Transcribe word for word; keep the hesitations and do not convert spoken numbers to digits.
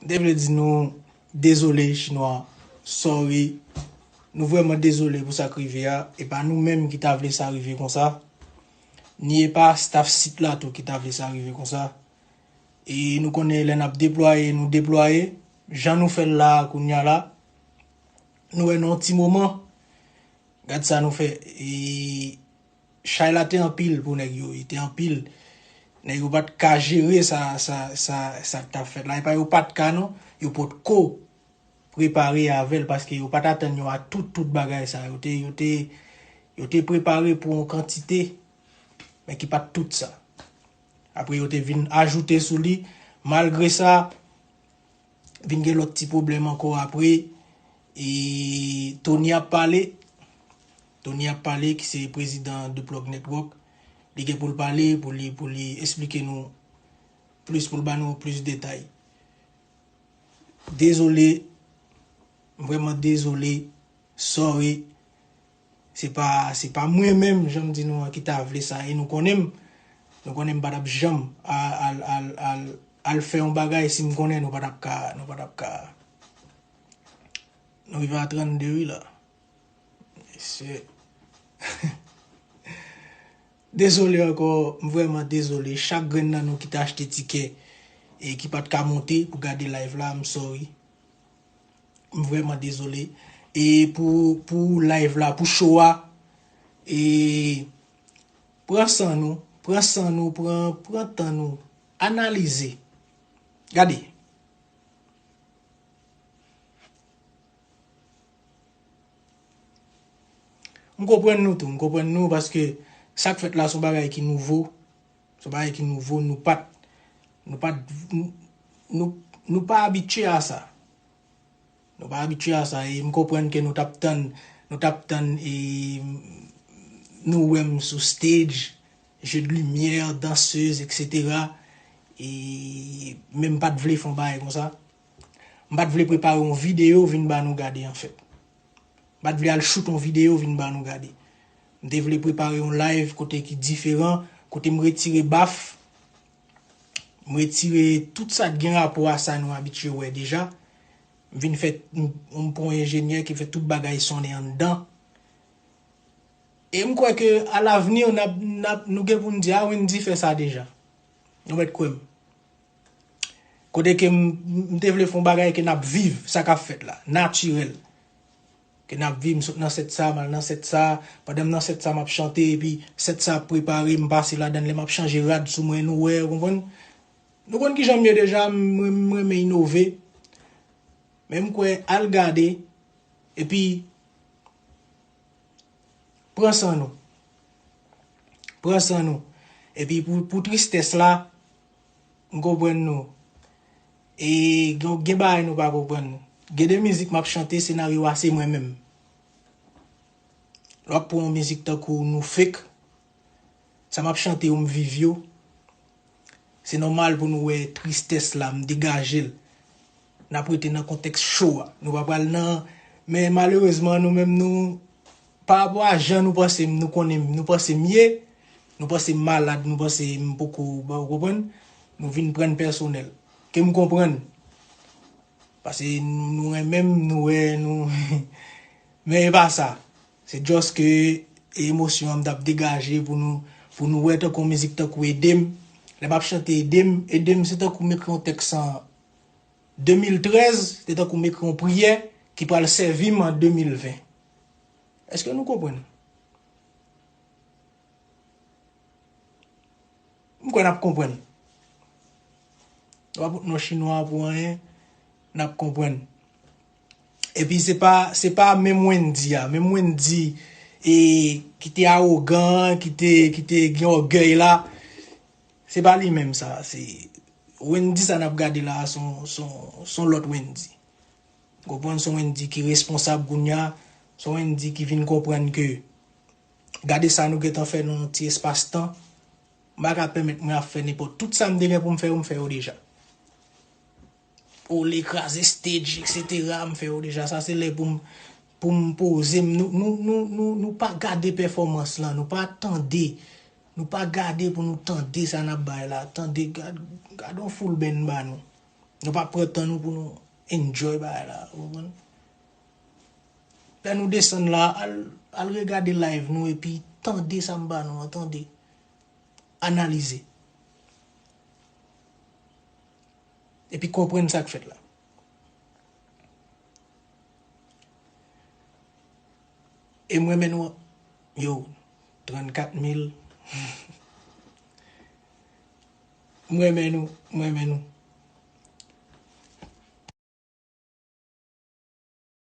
M te vle di nou dezole, Chinwa. Sorry. Nou vrèman dezole pou sa k rive a. E pa nou menm ki ta vle sa rive konsa. Ni e pa staff sit la tou ki ta vle sa rive konsa. E nou konnen lè n ap deplwaye, nou deplwaye. Jan nou fè l la a kounye a la, nou wè nan yon ti moman, gad sa nou fè. E chay la te anpil pou nèg yo, li te anpil. Nèg yo pa t ka jere sa, sa, sa, sa k t ap fèt la. E pa yo pa t ka non, yo potko prepare avè l paske yo pa t atann yo a tout, tout bagay sa. Yo te, yo te, yo te prepare pou yon kantite, men ki pa t tout sa. Apre yo te vin ajoute sou li. Malgre sa, vin gen lòt ti pwoblèm ankò apre. E Tony ap pale. Tony ap pale, ki se prezidan The Plug Network. Li gen pou l pale, pou li, pou li esplike nou plis, pou l ba nou plis detay. Dezole, m vrèman dezole, sorry. Se pa, se pa mwen menm, jan m di nou an, ki ta vle sa. E nou konnen m, nou konnen m pa t ap janm a- al, al, al, al fè yon bagay si m konnen nou pa t ap ka, nou pa t ap ka. Nou rive a trannde wi la. Mesye. Dezole ankò, m vrèman dezole. Chak grenn nan nou ki te achte tikè e ki pa t ka monte pou gade live la, m sorry. M vrèman dezole. E pou, pou live la, pou show a, e pran san nou, pran san nou, pran, pran tan nou, analize. Gade. M konprann nou tou, m konprann nou paske sa k fèt la se yon bagay ki nouvo. Se yon bagay ki nouvo, nou pa t, nou pa t, nou, nou, nou pa abitye a sa. Nou pa abitye a sa, e m konprann ke nou t ap tann, nou t ap tann, e nou wè m sou stage, jeu de lumière, dansez, et cetera. E men m pa t vle fè yon bagay konsa. M pa t vle prepare yon videyo vin ba nou gade, anfèt. M pa t vle al shoot yon videyo vin ba nou gade. M te vle prepare yon live kote ki diferan, kote m retire baf, m retire tout sa k gen rapò a sa nou abitye wè deja. M vin fè, m, m pran yon enjenyè ki fè tout bagay sonnen anndan. E m kwè ke a lavni, n ap, n ap, nou gen pou n di, a, Wendy fè sa deja. Nou mèt kwè m. Kote ke m, m te vle fè yon bagay ke n ap viv, sa k ap fèt la, natirèl. Ke n ap viv, m sot nan sèt sa, m al nan sèt sa, pandan m nan sèt sa, m ap chante, epi sèt sa ap prepare, m pase ladan l, lè m ap chanje rad sou mwen, nou wè, ou konprann? Nou konn kijan m ye deja, m, m renmen inove. Men m kwè, al gade, epi pran san nou. Pran san nou. Epi pou, pou tristès la, m konprann nou. E gen, gen bagay nou pa konprann. Gen de mizik m ap chante, senaryo a se mwen menm. Lè w ap pran yon mizik tankou Nou Fake, sa m ap chante yo, m viv yo. Se nòmal pou nou wè tristès la, m degaje l. N ap rete nan kontèks cho a. Nou pa pral nan, men malerezman, nou menm, nou, pa rapò a jan nou panse m, nou konnen m, nou panse m ye, nou panse m malad, nou panse m poko, ba, ou konprann? Nou vin pran n pèsonèl. Ke m konprann. Paske nou, nou renmen m, nou wè, nou, men e pa sa. Se just ke emosyon an m t ap degaje pou nou, pou nou wè tankou yon mizik tankou Ede m. Lè m ap chante Ede m, Ede m se tankou m ekri yon tèks an de mil trèz, se tankou m ekri yon priyè ki pral sèvi m an de mil ven. Èske nou konprann? M kwè n ap konprann. W ap non chinwa pou anyen, n ap konprann. Epi se pa, se pa menm Wendy a, menm Wendy e, ki te awogan, ki te, ki te gen ògèy la, se pa li menm sa. Se Wendy sa n ap gade la a, se yon, se yon, se yon lòt Wendy. Konprann, se yon Wendy ki responsab kounye a, se yon Wendy ki vin konprann ke gade sa nou gentan fè nan yon ti espas tan. M pa ka pèmèt mwen ap fè nenpòt. Tout sa m te gen pou m fè yo, m fè yo deja. Ole, kraze stage, et cetera, m fè yo deja. Sa se lè pou m, pou m poze m. Nou, nou, nou, nou, nou pa gade pèfòmans lan, nou pa tande. Nou pa gade pou nou tande sa n ap bay la. Tande, gad, gad yon full band ba nou. Nou pa pran tan nou pou nou enjoy bagay la, ou konprann? Lè nou desann la, al, al regade live nou epi tande sa m ba nou an, tande. Analize. Epi konprann sa k fèt la. E mwen menm nou, yo, trannkat mil. Mwen menm nou, mwen menm nou.